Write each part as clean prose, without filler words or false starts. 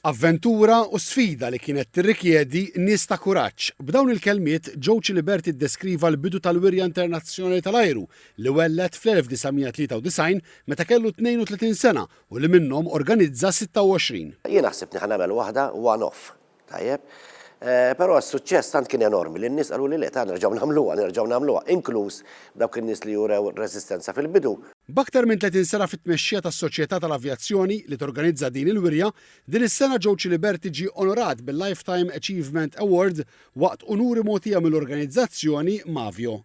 Avventura u sfida li kienet tirrikjedi nies ta' kuraġġ. B'dawn il-kelmiet, Joe Ciliberti ddeskriva l-bidu tal-Wirja Internazzjonali tal-Ajru li welled fl-1993 meta kellu 32 sena u li minnhom organizza 26. Jiena ħsibtni ħa nagħmel waħda one off. Tajjeb. Però s-suċċess tant kien enormi li n-nies qaluli le, ta' nerġgħu nagħmluha, nerġgħu nagħmluha, inkluż dawk in-nies li urew reżistenza fil-bidu. B'aktar minn 30 sena fit-tmexxija tas-Soċjetà tal-Avjazzjoni li torganizza din il-wirja, din is-sena Joe Ciliberti ġie onorat bil-Lifetime Achievement Award waqt unuri mogħtija mill-organizzazzjoni Mavio.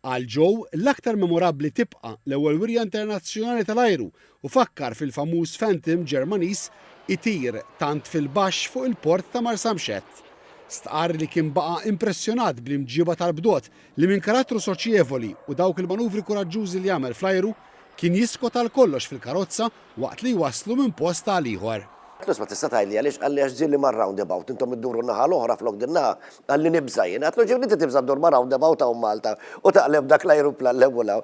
Għal Joe, l-aktar memorabbli tibqa' l-ewwel wirja internazzjonali tal-ajru u fakkar fil-famuż Phantom Ġermaniż itir tant fil-baxx fuq il-port ta' Marsamxett. Stqarr li kien baqa' impressjonat bl-imġiba tal-bdot li minn karattru soċjevoli u dawk il-manuvri kuraġġużi li għamel fl-ajru, kien jiskot għal kollox fil-karozza waqt li jwasslu minn post għal ieħor. Għedtlu ma tista' tgħidli għaliex? Qalli għax ġieli mar-roundabout intom idduru n-naħa l-oħra flok din-naħa. Qalli nibża' jien. Għedtlu ġifieri inti tibża' ddur ma' roundabout hawn Malta u taqleb dak l-ajruplan 'l hemm u 'l hawn.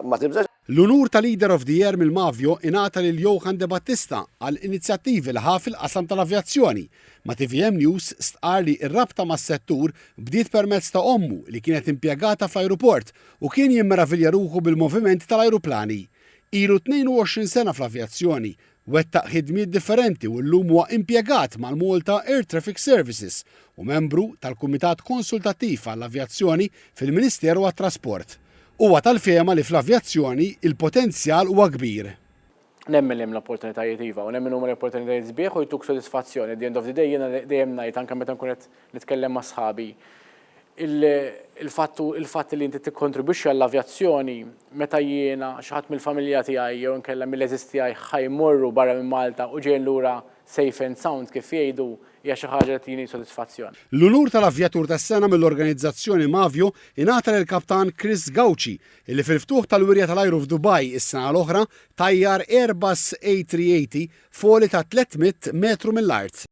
Ma tibżax? L-unur ta' Leader of the Year mill-Mavio ingħata lil Johann Debattista għal inizjattivi li ħa fil-qasam tal-avjazzjoni. Ma' tvm News stqarr li r-rabta mas-settur bdiet permezz ta' ommu li kienet impjegata fl-ajruport u kien jimmeravilja ruħu bil-movimenti tal-ajruplani. Ilu 22 sena fl-avjazzjoni, wettaq ħidmiet differenti u llum huwa impjegat mal-Malta Air Traffic Services u membru tal-Kumitat Konsultattiv għall-Avjazzjoni fil-Ministeru għat-Trasport. Huwa tal-fehma li fl-avjazzjoni il-potenzjal huwa kbir. Nemmen li hemm l-opportunitajiet iva, u nemmen huma l-opportunitajiet sbieħ u jtuk sodisfazzjon. At the end of the day jiena dejjem ngħid anke meta nkun qed nitkellem ma' sħabi, il-fatt il-fatt li inti tikkontribwixxi għall-avjazzjoni meta jiena xi ħadd mill-familja tiegħi jew inkella mill-għeżież tiegħi ħa jmorru barra minn Malta u ġejjin lura safe and sound kif jgħidu hija xi ħaġa li tini sodisfazzjon. L-unur tal-Avjatur tas-Sena mill-organizzazzjoni Mavio ingħata lill-Kaptan Chris Gauci illi fil-ftuħ tal-wirja tal-ajru f'Dubai is-sena l-oħra tajjar Airbus A380 f'għoli ta' 300 metru mill-art.